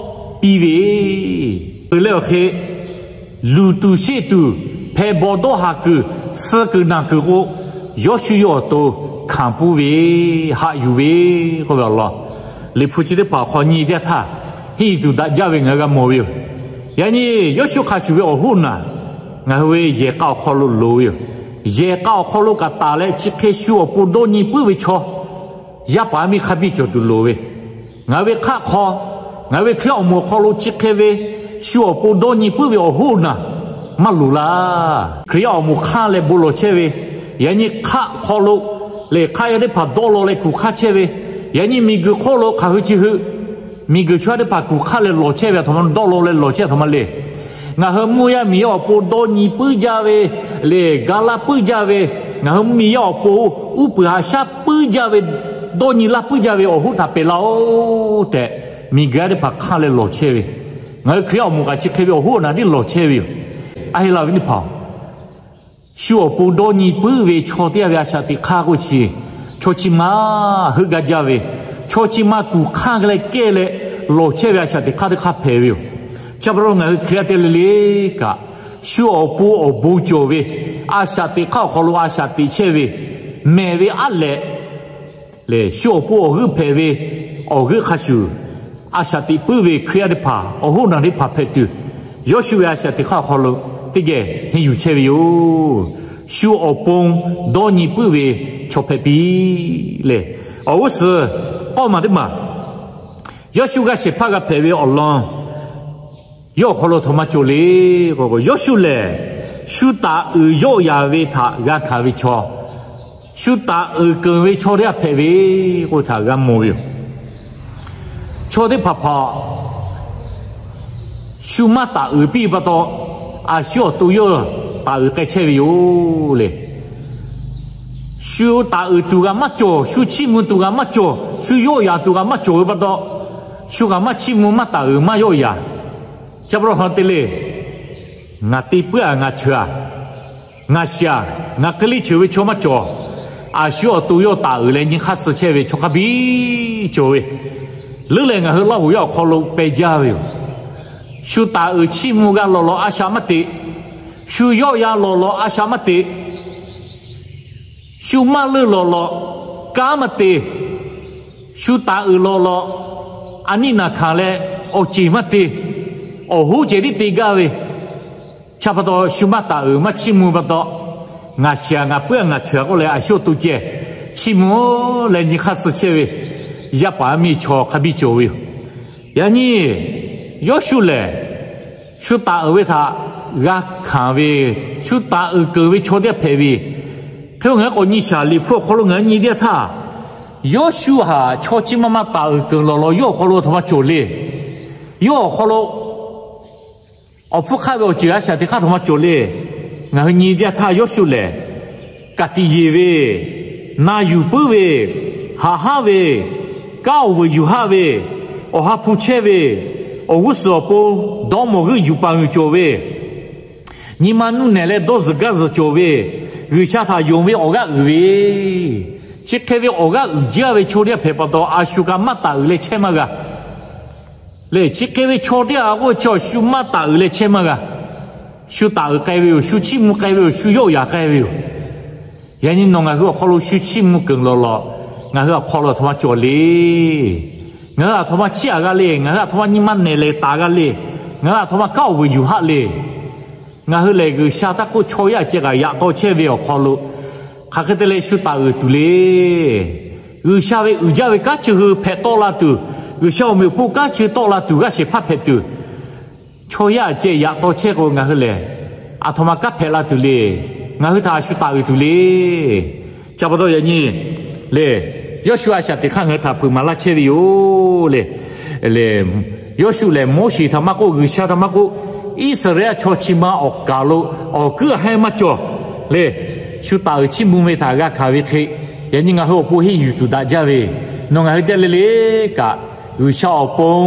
piˇ ve, peuˬ leh awˬ hk'e luˬ tuˬ sheˆ tuˬ, hpehꞈ bawˬ dawˇ haˍ kuiˬ, suh kuiˬ naˬ kuiˬ k'o, Yawˇshuˆ yawˇ awˬ to hkanˍ puiˉ ve, haꞈ yuˬ ve k'oˆ ve awˬ lawn, Liꞈ hpu chi teˇ hpaˍ awˬ hk'aw nyi teˇ yanˇ htaˇ, henˇ yuˬ tuˬ daꞈ jaˇ ve ngaˬ hui g'a mawˬ ve yoˬ. Yaꞈ nyi Yawˇshuˆ hk'a shuˍ ve awˬ hoˉ naˬ ngaˬ hui ve yehˬ k'a awˬ hk'aw lo loˍ ve yoˬ. Yehˬ k'a awˬ hk'aw lo kaꞈ taˍ leh chi hk'e shu awˬ pon dawˇ nyi puiˉ ve chaw yaˇ paˍ yaˇ miˇ hk'a biˇ cawˬ tuˬ loˍ ve, ngaˬ hui ve hk'aˆ hk'aw, ngaˬ hui ve Hkriꞈ yaˇ awˬ moˍ awˬ hk'aw lo chi hk'e ve shu awˬ pon dawˇ nyi puiˉ ve awˬ hoˉ naˬ maˇ loˍ laˇ. Hkriꞈ yaˇ awˬ moˍ hk'anˇ leh bon lawˬ chehˇ ve, yaꞈ nyi hk'aˆ hk'aw lo lehˬ hk'aˆ yaˇ teˇ hpaˍ dawˇ law leh kuˬ hk'aˇ chehˇ ve, yaꞈ nyi miˬguiˬ hk'oˆ lo hk'aˬ hui chi hui miˬguiˬ chaw yaˇ teˇ hpaˍ kuˬ hk'aˇ leh lawˬ chehˇ ve aˬ htoꞈ ma, dawˇ law leh lawˬ chehˇ aˬ htoꞈ ma le. Ngaˬ hui mvuhˇ yaˇ miˬ yaˇ awˬ pon dawˇ nyi puiˉ jaˇ ve lehˬ, ga laˇ puiˉ jaˇ ve, ngaˬ hui mvuhˇ miˬ yaˇ awˬ pon uˉ peunˍ haꞈ shaˉ puiˉ jaˇ ve, dawˇ nyi laˇ puiˉ jaˇ ve awˬ hoˉ htaꞈ pehˬ laˇ-oˆ tehꞈ, miˬguiˬ yaˇ teˇ hpaˍ hk'anˇ leh lawˬ chehˇ ve, ngaˬ hui Hkriꞈ yaˇ awˬ moˍ kaꞈ chi hk'e ve awˬ hoˉ awˬ naˬ tiˉ lawˬ chehˇ ve yoˬ. A heˆ laˇ ve teˇ hpaˍ-oˬ, shu awˬ pon dawˇ nyi puiˉ ve chaw teˇ g'aˇ ve a shaꞈ teꞈ hk'aˇ k'oˆ chi, chaw chi ma heuˆ gaˇ jaˇ ve, chaw chi ma kuˬ hk'aˇ leh kehˇ leh lawˬ chehˇ ve a shaꞈ teꞈ hk'aˇ teˇ hk'aˇ hpehꞈ ve yoˬ. Chi pa taw ngaˬ hui Hkriꞈ yaˇ teˇ g'aˇ le le kaꞈ, shu awˬ pon awˬ bon cawˬ ve a shaꞈ teꞈ hk'aˇ awˬ hk'aw lo a shaꞈ teꞈ chehˇ ve, mehˬ ve aˉ lehꞈ lehˬ, shu awˬ pon awˬ g'euˆ hpehꞈ ve awˬ g'euˆ hk'a shuˍ, a shaꞈ teꞈ puiˉ ve Hkriꞈ yaˇ teˇ hpaˍ awˬ hoˉ naˬ teˇ hpaˍ hpehꞈ tuˬ, Yawˇshuˆ ve a shaꞈ teꞈ hk'aˇ awˬ hk'aw lo teˇ geh henˇ yuˬ chehˇ ve yoˬ. Shu awˬ pon dawˇ nyi puiˉ ve chaw hpehꞈ piˇ lehˬ, awˬ g'uˇ suhˍ k'awˇ maˬ teˇ maˬ Yawˇshuˆ g'aˇ shehˍ hpaˇ g'a hpehꞈ ve awˬ lawn yawˇ awˬ hk'aw lo htoꞈ ma cawˬ le k'o, Yawˇshuˆ lehˬ shu taˍ uiˍ yawˆ yaˍ ve htaꞈ g'a hkanˍ ve chaw, shu taˍ uiˍ keunˍ ve chaw teˇ g'aˇ hpehꞈ ve k'oˆ htaꞈ g'a mawˬ ve yoˬ. Chaw teˇ hpaˍ hpaˍ shu maˇ taˍ uiˍ piˇ pa taw, a shu awˬ to yawˇ taˍ uiˍ k'ai chehˇ ve yoˬ le. Shu taˍ uiˍ tuˬ g'a maˇ cawˬ, shu chiˇ mvuh tuˬ g'a maˇ cawˬ, shu yawˆ yaˍ tuˬ g'a maˇ cawˬ ve pa taw, shu g'a maˇ chiˇ mvuh, maˇ taˍ uiˍ, maˇ yawˆ yaˍ. Chi pa taw hk'a te le, ngaˬ te puiˉ-a, ngaˬ cheuˬ-a, ngaˬ shiˍ-a, ngaˬ hk'e le cheuˬ ve chaw maˇ cawˬ. A shu awˬ to yawˇ taˍ uiˍ leh nyi hk'aˇ suh chehˇ ve chaw hk'a biˇ cawˬ ve, leuˉ leh ngaˬ hui Laˇhuˍ yaˇ awˬ hk'aw lo peh jaˇ ve yoˬ. Shu taˍ uiˍ chiˇ mvuh g'a lawˬ lawˬ a shaꞈ maˇ te. Shu yawˆ yaˍ lawˬ lawˬ a shaꞈ maˇ te. Shu maˇ leuˆ lawˬ lawˬ kanˉ maˇ te. Shu taˍ uiˍ lawˬ lawˬ a niˆ naˬ hkanˍ leh awˬ ceˬ maˇ te. Awˬ hoˉ ceh tiˉ te gaˇ ve, chi pa taw shu maˇ taˍ uiˍ maˇ chiˇ mvuh pa taw, ngaˬ shiˍ-a, ngaˬ puiˉ-a, ngaˬ cheuˬ-a k'oˆ leh a shu awˬ to ceh chiˇ mvuh leh nyi hk'aˇ suh chehˇ ve yaˇ paˍ yaˇ miˇ chaw hk'a biˇ cawˬ ve yoˬ. Yaꞈ nyi Yawˇshuˆ lehˬ, shu taˍ uiˍ ve htaꞈ g'a hkanˍ ve, shu taˍ uiˍ keunˍ ve chaw teˇ g'aˇ hpehꞈ ve. Hk'e ngaˬ hui k'awꞈ nyi shaˍ, Liꞈ hpu awˬ hk'aw lo ngaˬ hui nyi teˇ g'aˇ htaˇ, Yawˇshuˆ htaꞈ chaw chi ma ma taˍ uiˍ keunˍ lawˬ lawˬ yawˇ awˬ hk'aw lo a htoꞈ ma cawˬ le. Yawˇ awˬ hk'aw lo awˬ hpfuhˇ hk'aˆ ve awˬ ceuˬ a shaꞈ teꞈ hk'aˇ a htoꞈ ma cawˬ le. Ngaˬ hui nyi teˇ g'aˇ htaˇ, Yawˇshuˆ lehˬ, ka tiꞈ yeˬ ve, na yuˬ puiˉ ve, haꞈ haˉ ve, kanˉ awˬ vuiˬ yuˬ haˆ ve, awˬ ha hpu chehˇ ve, awˬ g'uˇ suhˍ awˬ pon dawˇ mawˬ g'euˆ yuˬ paˍ g'uiˬ cawˬ ve, nyi ma nuˇ nehˬ leh dawˇ zuhˬ gaˇ zuhˬ cawˬ ve, G'uiˬsha htaꞈ yonˍ ve awˬ g'aˇ uiˍ ve, chi hk'e ve awˬ g'aˇ uiˍ jaˇ ve chaw teˇ g'aˇ hpehꞈ pa taw, a shu kaꞈ maˇ taˍ uiˍ leh chehˇ maˇ g'a. Lehˬ, chi hk'e ve chaw teˇ g'aˇ k'oˆ ve chi awˬ shu maˇ taˍ uiˍ leh chehˇ maˇ g'a. Shu taˍ uiˍ k'ai ve yoˬ. Shu chiˇ mvuh k'ai ve yoˬ. Shu yawˆ yaꞈ k'ai ve yoˬ. Yaꞈ nyi nawˬ ngaˬ hui awˬ hk'aw lo shu chiˇ mvuh keunˍ lawˬ lawˬ, ngaˬ hui awˬ hk'aw lo a htoꞈ ma cawˬ le. Ngaˬ hui a htoꞈ ma chiˇ aꞈ g'a le. Ngaˬ hui a htoꞈ ma nyi ma nehˬ lehˬ taˍ g'a le. Ngaˬ hui a htoꞈ ma kanˉ awˬ vuiˬ yuˬ haˆ le. Ngaˬ hui lehˬ, G'uiˬsha htaˇ k'oˆ chaw yaˇ ceh kaꞈ yaꞈ taw chehˇ ve awˬ hk'aw lo, hk'aˬ hk'e te leh shu taˍ uiˍ tuˬ le. G'uiˬsha ve uiˍ jaˇ ve kanˉ chi hui hpehꞈ tawˆ la tuˬ, G'uiˬsha awˬ meꞈ awˬ hponˇ kanˉ chi tawˆ la tuˬ, g'aˇ shehˍ hpaˇ hpehꞈ tuˬ, chaw yaˇ ceh yaꞈ taw chehˇ k'o, ngaˬ hui lehˬ a htoꞈ ma kanˉ hpehꞈ la tuˬ le. Ngaˬ hui htaꞈ a shu taˍ uiˍ tuˬ le. Chi pa taw yaꞈ nyi lehˬ, Yawˇshuˆ a shaꞈ teꞈ hk'aˇ ngaˬ hui htaꞈ hpeuꞈ maˍ laˇ chehˇ ve yoˬ le. Lehˬ, Yawˇshuˆ lehˬ, Moˉseˍ htaꞈ maˇ k'oˆ, G'uiˬsha htaꞈ maˇ k'oˆ, Iˉsaˍreˍlaˆ chaw chi ma awˬ kaˍ lo awˬ kuiˉ a haiˉ maˇ cawˬ le. Shu taˍ uiˍ chiˇ mvuh ve htaꞈ g'a hkanˍ ve hk'e, yaꞈ nyi ngaˬ hui awˬ pon henˇ yuˬ tuˬ daꞈ jaˇ ve, nawˬ ngaˬ hui teˇ g'aˇ le le kaꞈ, G'uiˬsha awˬ pon,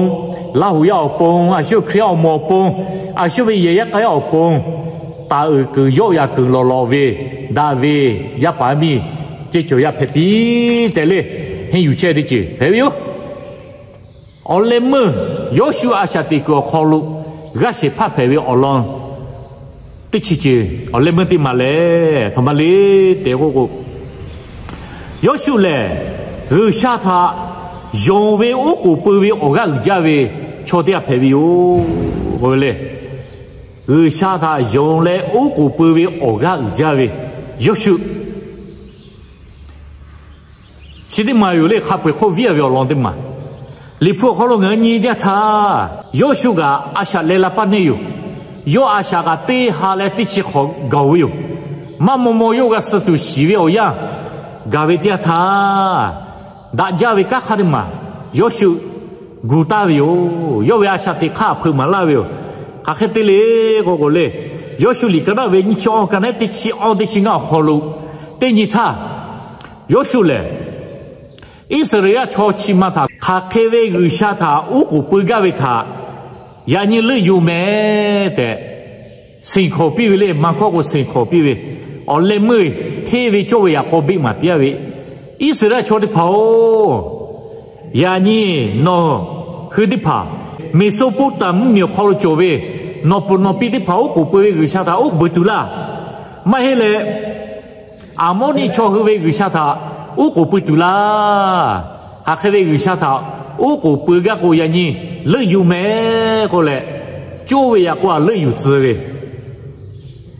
Laˇhuˍ yaˇ awˬ pon, a shu Hkriꞈ yaˇ awˬ moˍ awˬ pon, a shu ve yehˬ yaˇ k'a yaˇ awˬ pon, taˍ uiˍ keunˍ yawˆ yaꞈ keunˍ lawˬ lawˬ ve, daꞈ ve yaˇ paˍ yaˇ miˇ, ceˇ cawˬ yaˇ hpehꞈ piˇ tehꞈ le, henˇ yuˬ chehˇ teˇ ceuˬ hpehꞈ ve yoˬ. Awˬ leh meuˇ Yawˇshuˆ a shaꞈ teꞈ kuiˬ awˬ hk'aw lo g'aˇ shehˍ hpaˇ hpehꞈ ve awˬ lawn teˇ chi ceuˬ, awˬ leh meuˇ teˇ maˬ lehˬ a htoꞈ ma le tehꞈ k'oˆ k'o, Yawˇshuˆ lehˬ G'uiˬsha htaꞈ yonˍ ve oˉ k'oˍ pui ve awˬ g'aˇ uiˍ jaˇ ve chaw teˇ g'aˇ hpehꞈ ve yoˬ k'oˆ ve le. G'uiˬsha htaꞈ yonˍ leh oˉ k'oˍ pui ve awˬ g'aˇ uiˍ jaˇ ve Yawˇshuˆ chi teˇ maˬ yoˬ le. Hk'a peu-eˬ hk'oˆ viˉ a ve awˬ lawn teˇ maˬ, Liꞈ hpu awˬ hk'aw lo ngaˬ hui nyi teˇ g'aˇ htaˇ, Yawˇshuˆ kaꞈ a shaꞈ leh la paˇ neˇ yoˬ. Yawˇ a shaꞈ kaꞈ teˇ ha leh teˇ chi hk'awꞈ gaˬ ve yoˬ. Maˇ maw maw yawˇ g'a suh tuˬ shiˍ ve awˬ yanˇ gaˬ ve teˇ g'aˇ htaˇ, daꞈ jaˇ ve kanˉ hk'aˇ teˇ maˬ Yawˇshuˆ gu taˍ ve yoˬ. Yawˇ ve a shaꞈ teꞈ hk'aˇ hpeuꞈ maˍ laˇ ve yoˬ. Hk'aˬ hk'e te le k'oˆ k'o le, Yawˇshuˆ liꞈ ka daˆ ve nyiˇ chi awˇ ka naˉ teˇ chi awˇ teˇ chi ngaˇ awˬ hk'aw lo teˇ nyi htaˇ, Yawˇshuˆ lehˬ Iˉsaˍreˍlaˆ chaw chi ma htaꞈ hk'aˬ hk'e ve G'uiˬsha htaꞈ oˉ k'oˍ pui gaˇ ve htaꞈ yaꞈ nyi leuˆ yuˬ mehˍ tehꞈ, senˍ hkawˍ piˇ ve le. Maˇ hkawˇ k'o senˍ hkawˍ piˇ ve, awˬ leh meuˇ hteˇ ve cawˇ ve yaꞈ k'aw beˆ maˍ piˇ-a ve, Iˉsaˍreˍlaˆ chaw teˇ hpaˍ-oˬ, yaꞈ nyi nawˬ hui teˇ hpaˍ Meˍsoˇpoˇtaˍ mvuhˇmiˬ awˬ hk'aw lo cawˬ ve nawˬ pfuhˍ nawˬ pi teˇ hpaˍ oˉ k'oˍ pui ve G'uiˬsha htaꞈ oˉ k'oˍ pui tuˬ laˇ. Maˇ heˆ leh, Aˍmoˇniˆ chaw hui ve G'uiˬsha htaꞈ oˉ k'oˍ pui tuˬ laˇ. Hk'aˬ hk'e ve G'uiˬsha htaꞈ oˉ k'oˍ pui gaˇ k'o, yaꞈ nyi leuˆ yuˬ mehˍ k'oˆ leh, cawˇ ve yaꞈ k'o a leuˆ yuˬ tcuh ve,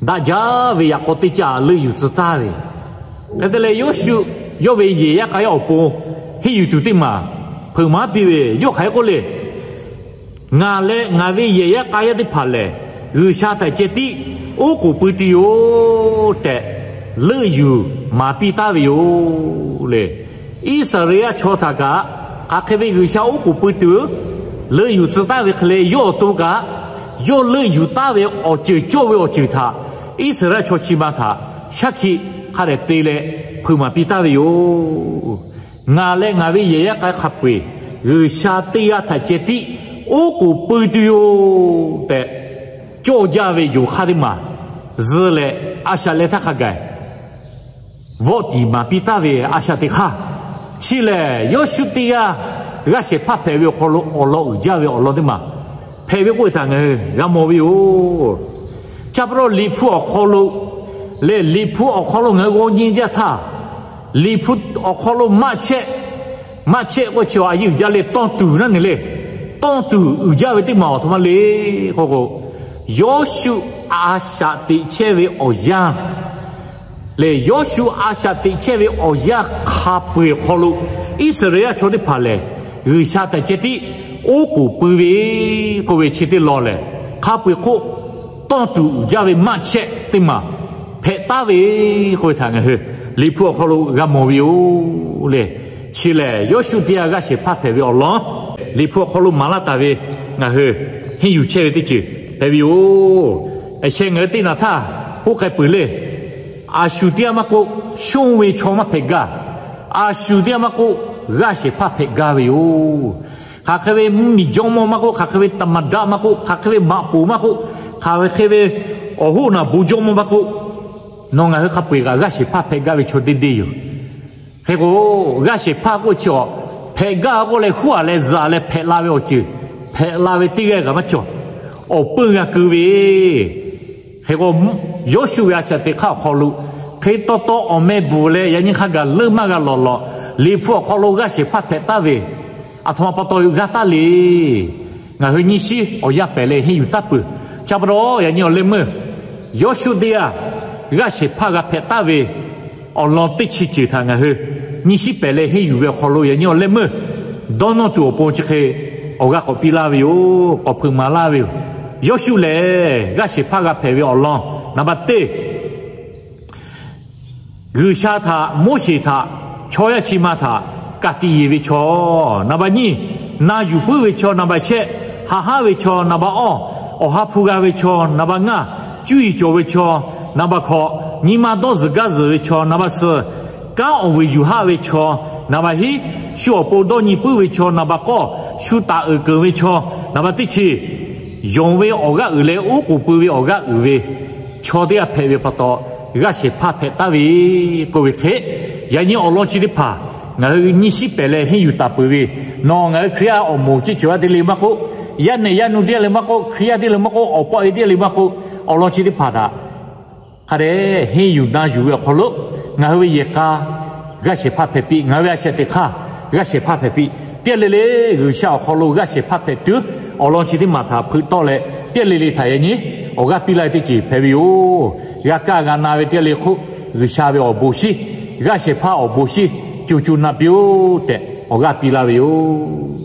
daꞈ jaˇ ve yaꞈ k'aw teˇ caˇ a leuˆ yuˬ tcuh taˍ ve. Hk'e te leh, Yawˇshuˆ yawˇ ve yehˬ yaˇ k'a yaˇ awˬ pon henˇ yuˬ tuˬ teˇ maˬ hpeuꞈ maˍ piˇ ve, yawˇ hk'aˬ hk'e k'oˆ le, Ngaˬ leh ngaˬ ve yehˬ yaˇ k'a yaˇ teˇ hpaˍ lehˬ, G'uiˬsha htaꞈ ceh tiˉ oˉ k'oˍ pui tuˬ yoˬ tehꞈ, leuˆ yuˬ maˍ piˇ taˍ ve yoˬ le. Iˉsaˍreˍlaˆ chaw htaꞈ kaꞈ hk'aˬ hk'e ve G'uiˬsha oˉ k'oˍ pui tuˬ leuˆ yuˬ tcuh taˍ ve hk'e leh, yawˇ awˬ to kaꞈ yawˇ leuˆ yuˬ taˍ ve awˬ ceuˬ cawˇ ve awˬ ceuˬ htaꞈ Iˉsaˍreˍlaˆ chaw chi ma htaꞈ shaˉ hkiˆ hk'a dehꞈ te leh hpeuꞈ maˍ piˇ taˍ ve yoˬ. Ngaˬ leh ngaˬ ve yehˬ yaˇ k'a yaˇ hk'a peu-eˬ G'uiˬsha teˇ g'aˇ htaꞈ ceh tiˉ oˉ k'oˍ pui tuˬ yoˬ tehꞈ, cawˇ jaˇ ve yoˬ hk'aˇ teˇ maˬ zuh leh a shaꞈ leh htaˇ hk'a gaˬ vawˆ tiˍ maˍ piˇ taˍ ve a shaꞈ teꞈ hk'aˇ, chi lehˬ Yawˇshuˆ teˇ g'aˇ g'aˇ shehˍ hpaˇ hpehꞈ ve awˬ hk'aw lo awˬ lawn uiˍ jaˇ ve awˬ lawn teˇ maˬ hpehꞈ ve k'oˆ ve htaꞈ ngaˬ hui g'a mawˬ ve yoˬ. Chi pa taw Liꞈ hpu awˬ hk'aw lo lehˬ, Liꞈ hpu awˬ hk'aw lo ngaˬ hui g'aw nyi jaˇ htaˇ, Liꞈ hpu awˬ hk'aw lo maˆ chehˆ, maˆ chehˆ k'oˆ chi a yeˇ uiˍ jaˇ le, tawˇ tuˬ naˉ ne le. Tawˇ tuˬ uiˍ jaˇ ve teˇ maˬ aˬ htoꞈ ma le k'oˆ k'o, Yawˇshuˆ a shaꞈ teꞈ chehˇ ve awˬ yanˇ lehˬ, Yawˇshuˆ a shaꞈ teꞈ chehˇ ve awˬ yanˇ hk'a peu-eˬ awˬ hk'aw lo, Iˉsaˍreˍlaˆ chaw teˇ hpaˍ lehˬ, G'uiˬsha htaꞈ ceh tiˉ oˉ k'oˍ pui ve k'oˆ ve chi teˇ lawn lehˬ, hk'a peu-eˬ hk'oˆ tawˇ tuˬ uiˍ jaˇ ve maˆ chehˇ teˇ maˬ hpehꞈ taˍ ve k'oˆ ve htaꞈ ngaˬ hui Liꞈ hpu awˬ hk'aw lo g'a mawˬ ve yoˬ le. Chi lehˬ, Yawˇshuˆ teˇ g'aˇ g'aˇ shehˍ hpaˇ hpehꞈ ve awˬ lawn, Liꞈ hpu awˬ hk'aw lo maˍ laˇ taˍ ve ngaˬ hui henˇ yuˬ chehˇ ve teˇ ceuˬ hpehꞈ ve yoˬ. Sheh ngaˬ hui teˇ naˬ htaˇ k'oˆ k'ai peuˬ le. A shu teˇ g'aˇ maˇ k'oˆ, shonˇ ve chaw maˇ hpehꞈ gaˇ. A shu teˇ g'aˇ maˇ k'oˆ, g'aˇ shehˍ hpaˇ hpehꞈ gaˇ ve yoˬ. Hk'aˬ hk'e ve mvuhˇmiˬ jawˇmawˇ maˇ k'oˆ, hk'aˬ hk'e ve taˍmaˍdaˆ maˇ k'oˆ, hk'aˬ hk'e ve maꞈ poˍ maˇ k'oˆ, hk'aˬ hk'e ve awˬ hoˉ naˬ bon jawˇmawˇ maˇ k'oˆ, nawˬ ngaˬ hui hk'a peu-eˬ kaꞈ g'aˇ shehˍ hpaˇ hpehꞈ gaˇ ve chaw deˇ deˇ yoˬ. Hk'e k'o, g'aˇ shehˍ hpaˇ k'oˆ chi awˬ hpehꞈ gaˇ k'oˆ leh huˉ a leh zuhꞈ leh hpehꞈ la ve awˬ ceuˬ hpehꞈ la ve teˇ g'aˇ kaꞈ maˇ cawˬ. Awˬ peuˇ g'a keu ve Hk'e k'o, Yawˇshuˆ ve a shaꞈ teꞈ hk'aˇ awˬ hk'aw lo hk'e taw taw awˬ meh bvuhˬ leh yaꞈ nyi hk'a gaˬ leuˇ maˇ g'a lawˬ lawˬ, Liꞈ hpu awˬ hk'aw lo g'aˇ shehˍ hpaˇ hpehꞈ taˍ ve, aˬ htoꞈ ma pa taw g'a taˍ le. Ngaˬ hui nyi shiˉ awˬ yanˇ pehˍ leh henˇ yuˬ taˍ peuˬ. Chi pa taw yaꞈ nyi awˬ leh meuˇ Yawˇshuˆ teˇ g'aˇ g'aˇ shehˍ hpaˇ g'a hpehꞈ taˍ ve awˬ lawn teˇ chi ceuˬ htaꞈ ngaˬ hui nyi shiˉ pehˍ leh henˇ yuˬ ve awˬ hk'aw lo yaꞈ nyi awˬ leh meuˇ dawˇ nawˇ tuˬ awˬ pon chi hk'e awˬ g'aˇ k'awꞈ piˇ laˇ ve yoˬ. K'awꞈ hpeuꞈ maˍ laˇ ve yoˬ. Yawˇshuˆ lehˬ, g'aˇ shehˍ hpaˇ g'a hpehꞈ ve awˬ lawn naˍ baˬ teˇ G'uiˬ sha htaꞈ, Moˉseˍ htaꞈ, chaw yaˇ chi ma htaꞈ ka tiꞈ yeˬ ve chaw, naˍ baˬ nyiˇ, na yuˬ puiˉ ve chaw, naˍ baˬ shehˆ, haꞈ haˉ ve chaw, naˍ baˬ awˇ, awˬ ha hpu g'a ve chaw, naˍ baˬ ngaˇ, cuˇ yiˍ cawˬ ve chaw, naˍ baˬ hkawꞈ, nyi ma dawˇ zuhˬ gaˇ zuhˬ ve chaw, naˍ baˬ suhˍ, kanˉ awˬ vuiˬ yuˬ haˆ ve chaw, naˍ baˬ hiˉ, shu awˬ pon dawˇ nyi puiˉ ve chaw, naˍ baˬ k'awˇ, shu taˍ uiˍ keunˍ ve chaw, naˍ baˬ teˇ chi, yonˍ ve awˬ g'aˇ uiˍ leh oˉ k'oˍ pui ve awˬ g'aˇ uiˍ ve chaw teˇ g'aˇ hpehꞈ ve pa taw, g'aˇ shehˍ hpaˇ hpehꞈ taˍ ve k'oˆ ve hk'e, yaꞈ nyi awˬ lawn chi teˇ hpaˍ ngaˬ hui nyi shiˉ pehˍ leh henˇ yuˬ taˍ peuˬ ve, nawˬ ngaˬ hui Hkriꞈ yaˇ awˬ moˍ ceˇ cawˬ yaˇ teˇ le maˇ k'oˆ, yaˇ nehˬ yaˇ nu teˇ g'aˇ le maˇ k'oˆ, Hkriꞈ yaˇ teˇ le maˇ k'oˆ, awˬ pa e teˇ g'aˇ le maˇ k'oˆ, awˬ lawn chi teˇ hpaˍ htaꞈ hk'a dehꞈ henˇ yuˬ na yuˬ ve awˬ hk'aw lo ngaˬ hui ve yehˬ k'a g'aˇ shehˍ hpaˇ hpehꞈ piˇ, ngaˬ hui ve a shaꞈ teꞈ hk'aˇ g'aˇ shehˍ hpaˇ hpehꞈ piˇ. Teˇ g'aˇ le le G'uiˬ sha awˬ hk'aw lo g'aˇ shehˍ hpaˇ hpehꞈ tuˬ, awˬ lawn chi teˇ maˬ htaꞈ hpeuꞈ tawˆ leh, teˇ g'aˇ le le htaꞈ yaꞈ nyi awˬ g'aˇ piˇ laˇ ve teˇ ceuˬ hpehꞈ ve yoˬ. G'a kaˇ g'a na ve teˇ g'aˇ le hk'oˆ, G'uiˬ sha ve awˬ bon shinˉ, g'aˇ shehˍ hpaˇ awˬ bon shinˉ co co na piˇ-oˆ tehꞈ awˬ g'aˇ piˇ laˇ ve yoˬ.